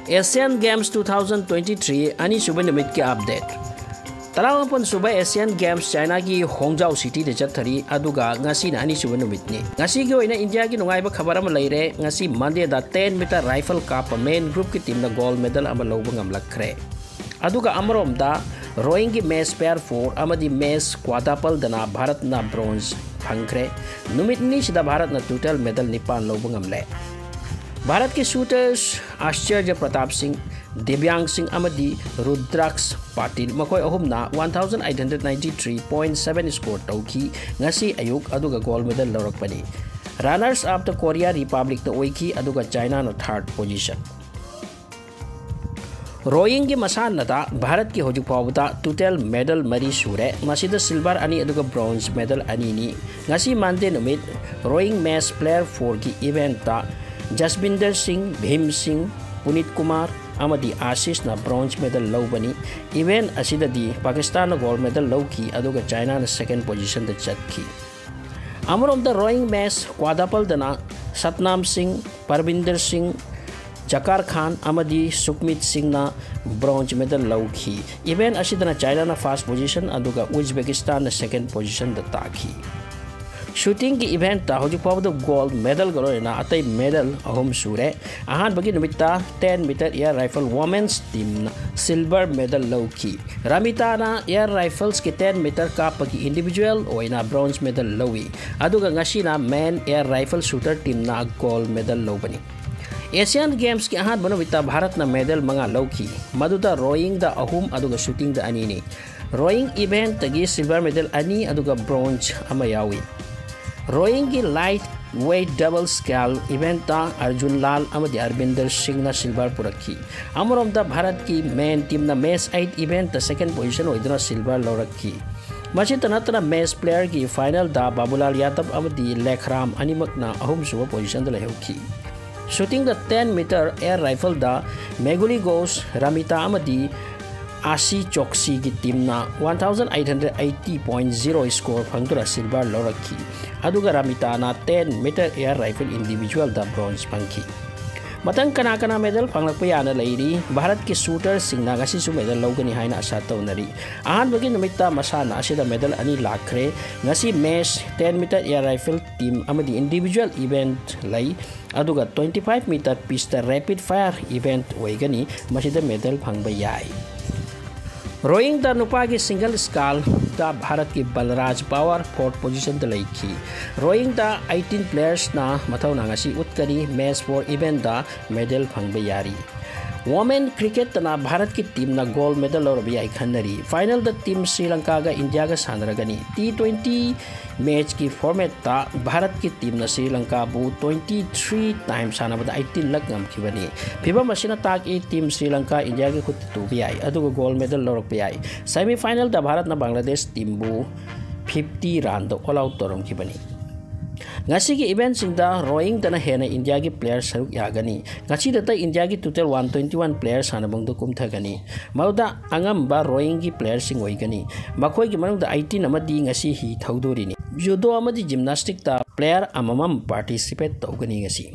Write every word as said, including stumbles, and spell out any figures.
Asian Games two thousand twenty-three ꯑꯅꯤꯁꯨꯕ ꯅꯨꯃꯤꯠꯀꯤ update꯫ ꯇꯔꯥꯃꯥꯄꯟ ꯁꯨꯕ Asian Games Chinaꯒꯤ ꯍꯣꯡꯖꯥꯎ cityꯗ ꯆꯠꯊꯔꯤ, ꯑꯗꯨꯒ ꯉꯁꯤꯅ ꯑꯅꯤꯁꯨꯕ ꯅꯨꯃꯤꯠꯅꯤ꯫ ꯉꯁꯤꯒꯤ ꯑꯣꯏꯅ ꯏꯟꯗꯤꯌꯥꯒꯤ ꯅꯨꯡꯉꯥꯏꯕ ꯈꯕꯔ ꯑꯃ ꯂꯩꯔꯦ꯫ ꯉꯁꯤ Mondayꯗ ten meter rifle ꯀꯥꯞꯄ men groupꯀꯤ teamꯅ gold medal ꯑꯃ ꯂꯧꯕ ꯉꯝꯂꯛꯈ꯭ꯔꯦ꯫ ꯑꯗꯨꯒ ꯑꯃꯔꯣꯝꯗ rowingꯒꯤ mass pair four ꯑꯃꯗꯤ mass quadrupleꯗꯅ ꯚꯥꯔꯠꯅ bronze ꯐꯪꯈ꯭ꯔꯦ꯫ ꯅꯨꯃꯤꯠ ꯅꯤꯅꯤꯁꯤꯗ ꯚꯥꯔꯠꯅ total medal ꯅꯤꯄꯥꯟ ꯂꯧꯕ ꯉꯝꯂꯦ꯫ ꯚꯥꯔꯠꯀꯤ shooters ꯑꯥꯁꯆꯔꯖ ꯄ꯭ꯔꯇꯥꯞ ꯁꯤꯡ, ꯗꯤꯕ꯭ꯌꯥꯡ ꯁꯤꯡ ꯑꯃꯗꯤ ꯔꯨꯗ꯭ꯔꯥꯛꯁ ꯄꯥꯇꯤꯜ, ꯃꯈꯣꯏ ꯑꯍꯨꯝꯅ one thousand eight hundred ninety three point seven score ꯇꯧꯈꯤ ꯉꯁꯤ ꯑꯌꯨꯛ, ꯑꯗꯨꯒ gold medal ꯂꯧꯔꯛꯄꯅꯤ꯫ Runners upꯇ ꯀꯣꯔꯤꯌꯥ ꯔꯤꯄꯕ꯭ꯂꯤꯛꯅ ꯑꯣꯏꯈꯤ, ꯑꯗꯨꯒ ꯆꯥꯏꯅꯥꯅ third position꯫ Rowingꯒꯤ ꯃꯁꯥꯟꯅꯗ ꯚꯥꯔꯠꯀꯤ ꯍꯧꯖꯤꯛ ꯐꯥꯎꯕꯗ total medal ꯃꯔꯤ ꯁꯨꯔꯦ꯫ ꯃꯁꯤꯗ silver ꯑꯅꯤ ꯑꯗꯨꯒ bronze medal ꯑꯅꯤꯅꯤ꯫ ꯉꯁꯤ Monday ꯅꯨꯃꯤꯠ rowing mass pair fourꯒꯤ eventꯇ ꯖꯁꯕꯤꯟꯗꯔ ꯁꯤꯡ, ꯚꯤꯝ ꯁꯤꯡ, ꯄꯨꯅꯤꯠ ꯀꯨꯃꯥꯔ ꯑꯃꯗꯤ ꯑꯥꯁꯤꯁꯅ bronze medal ꯂꯧꯕꯅꯤ꯫ Event ꯑꯁꯤꯗꯗꯤ ꯄꯥꯀꯤꯁꯇꯥꯟꯅ gold medal ꯂꯧꯈꯤ, ꯑꯗꯨꯒ ꯆꯥꯏꯅꯥꯅ second positionꯗ ꯆꯠꯈꯤ꯫ ꯑꯃꯔꯣꯝꯗ rowing mass quadrupleꯗꯅ ꯁꯠꯅꯥꯝ ꯁꯤꯡ, ꯄꯔꯕꯤꯟꯗꯔ ꯁꯤꯡ, ꯖꯀꯥꯔ ꯈꯥꯟ ꯑꯃꯗꯤ ꯁꯨꯛꯃꯤꯠ ꯁꯤꯡꯅ bronze medal ꯂꯧꯈꯤ꯫ Event ꯑꯁꯤꯗꯅ ꯆꯥꯏꯅꯥꯅ first position ꯑꯗꯨꯒ ꯎꯖꯕꯦꯀꯤꯁꯇꯥꯟꯅ second positionꯗ ꯇꯥꯈꯤ꯫ Shootingꯒꯤ eventꯇ ꯍꯧꯖꯤꯛ ꯐꯥꯎꯕꯗ gold medalꯒ ꯂꯣꯏꯅꯅ ꯑꯇꯩ medal ꯑꯍꯨꯝ ꯁꯨꯔꯦ꯫ ꯑꯍꯥꯟꯕꯒꯤ ꯅꯨꯃꯤꯠꯇ ten meter air rifle women's teamꯅ silver medal ꯂꯧꯈꯤ꯫ ꯔꯥꯃꯤꯇꯥꯅ air riflesꯀꯤ ten meter ꯀꯥꯞꯄꯒꯤ individual ꯑꯣꯏꯅ bronze medal ꯂꯧꯏ꯫ ꯑꯗꯨꯒ ꯉꯁꯤꯅ men air rifle shooter teamꯅ gold medal ꯂꯧꯕꯅꯤ꯫ Asian Gamesꯀꯤ ꯑꯍꯥꯟꯕ ꯅꯨꯃꯤꯠꯇ ꯚꯥꯔꯠꯅ medal ꯃꯉꯥ ꯂꯧꯈꯤ, ꯃꯗꯨꯗ rowingꯗ ꯑꯍꯨꯝ ꯑꯗꯨꯒ shootingꯗ ꯑꯅꯤꯅꯤ꯫ Rowing eventꯇꯒꯤ silver medal ꯑꯅꯤ ꯑꯗꯨꯒ bronze ꯑꯃ ꯌꯥꯎꯏ꯫ Rowingꯒꯤ light weight double sculls eventꯇ Arjun ꯂꯥꯜ ꯑꯃꯗꯤ ꯑꯔꯕꯤꯟꯗꯔ ꯁꯤꯡꯅ silver ꯄꯨꯔꯛꯈꯤ꯫ ꯑꯃꯔꯣꯝꯗ ꯚꯥꯔꯠꯀꯤ men teamꯅ mass eight eventꯇ second position ꯑꯣꯏꯗꯨꯅ silver ꯂꯧꯔꯛꯈꯤ꯫ ꯃꯁꯤꯇ ꯅꯠꯇꯅ mass playerꯒꯤ finalꯗ ꯕꯥꯕꯨꯂꯥꯜ ꯌꯥꯗꯕ ꯑꯃꯗꯤ ꯂꯦꯈꯔꯥꯝ ꯑꯅꯤꯃꯛꯅ ꯑꯍꯨꯝꯁꯨꯕ positionꯗ ꯂꯩꯍꯧꯈꯤ꯫ Shootingꯗ ten meter air rifleꯗ ꯃꯦꯒꯨꯂꯤ ꯒꯣꯁ, ꯔꯥꯃꯤꯇꯥ ꯑꯃꯗꯤ ꯑꯥꯁꯤ ꯆꯣꯛꯁꯤꯒꯤ teamꯅ one thousand eight hundred eighty point zero score ꯐꯪꯗꯨꯅ silver ꯂꯧꯔꯛꯈꯤ, ꯑꯗꯨꯒ ꯔꯥꯃꯤꯇꯥꯅ ten meter air rifle individualꯗ bronze ꯐꯪꯈꯤ꯫ ꯃꯊꯪ ꯀꯅꯥ ꯀꯅꯥ medal ꯐꯪꯂꯛꯄ ꯌꯥꯅ ꯂꯩꯔꯤ? ꯚꯥꯔꯠꯀꯤ shooterꯁꯤꯡꯅ ꯉꯁꯤꯁꯨ medal ꯂꯧꯒꯅꯤ ꯍꯥꯏꯅ ꯑꯁꯥ ꯇꯧꯅꯔꯤ꯫ ꯑꯍꯥꯟꯕꯒꯤ ꯅꯨꯃꯤꯠꯇ ꯃꯁꯥꯟꯅ ꯑꯁꯤꯗ medal ꯑꯅꯤ ꯂꯥꯛꯈ꯭ꯔꯦ꯫ ꯉꯁꯤ men's ten meter air rifle team ꯑꯃꯗꯤ individual event ꯂꯩ꯫ ꯑꯗꯨꯒ twenty five meter pistol rapid fire event ꯑꯣꯏꯒꯅꯤ꯫ ꯃꯁꯤꯗ medal ꯐꯪꯕ ꯌꯥꯏ꯫ Rowingꯗ ꯅꯨꯄꯥꯒꯤ single scullꯗ ꯚꯥꯔꯠꯀꯤ ꯕꯜꯔꯥꯖ ꯄꯋꯥꯔ fourth positionꯗ ꯂꯩꯈꯤ꯫ Rowingꯗ eighteen playersꯅ ꯃꯊꯧꯅꯥ ꯉꯁꯤ ꯎꯠꯀꯅꯤ꯫ Men's four eventꯗ medal ꯐꯪꯕ ꯌꯥꯔꯤ꯫ Women cricketꯇꯅ ꯚꯥꯔꯠꯀꯤ teamꯅ gold medal ꯂꯧꯔꯕ ꯌꯥꯏ ꯈꯟꯅꯔꯤ꯫ Finalꯗ team ꯁ꯭ꯔꯤ ꯂꯪꯀꯥꯒ ꯏꯟꯗꯤꯌꯥꯒ ꯁꯥꯟꯅꯔꯒꯅꯤ꯫ T twenty matchꯀꯤ formatꯇ ꯚꯥꯔꯠꯀꯤ teamꯅ ꯁ꯭ꯔꯤ ꯂꯪꯀꯥꯕꯨ twenty three times ꯁꯥꯟꯅꯕꯗ eighteen ꯂꯛ ꯉꯝꯈꯤꯕꯅꯤ꯫ ꯐꯤꯚꯝ ꯑꯁꯤꯅ ꯇꯥꯛꯏ, team ꯁ꯭ꯔꯤ ꯂꯪꯀꯥ ꯏꯟꯗꯤꯌꯥꯒꯤ ꯈꯨꯠꯇ ꯇꯨꯕ ꯌꯥꯏ, ꯑꯗꯨꯒ gold medal ꯂꯧꯔꯛꯄ ꯌꯥꯏ꯫ Semifinalꯗ ꯚꯥꯔꯠꯅ ꯕꯪꯒ꯭ꯂꯥꯗꯦꯁ teamꯕꯨ fifty runꯗ all out ꯇꯧꯔꯝꯈꯤꯕꯅꯤ꯫ ꯉꯁꯤꯒꯤ eventꯁꯤꯡꯗ rowingꯗꯅ ꯍꯦꯟꯅ ꯏꯟꯗꯤꯌꯥꯒꯤ player ꯁꯔꯨꯛ ꯌꯥꯒꯅꯤ꯫ ꯉꯁꯤꯗꯇ ꯏꯟꯗꯤꯌꯥꯒꯤ total one twenty one player ꯁꯥꯟꯅꯕꯨꯡꯗ ꯀꯨꯝꯊꯒꯅꯤ꯫ ꯃꯗꯨꯗ ꯑꯉꯝꯕ rowingꯒꯤ playerꯁꯤꯡ ꯑꯣꯏꯒꯅꯤ꯫ ꯃꯈꯣꯏꯒꯤ ꯃꯅꯨꯡꯗ eighteen ꯑꯃꯗꯤ ꯉꯁꯤ ꯍꯤ ꯊꯧꯗꯣꯔꯤꯅꯤ꯫ Judo ꯑꯃꯗꯤ gymnasticꯇ player ꯑꯃꯃꯝ participate ꯇꯧꯒꯅꯤ ꯉꯁꯤ꯫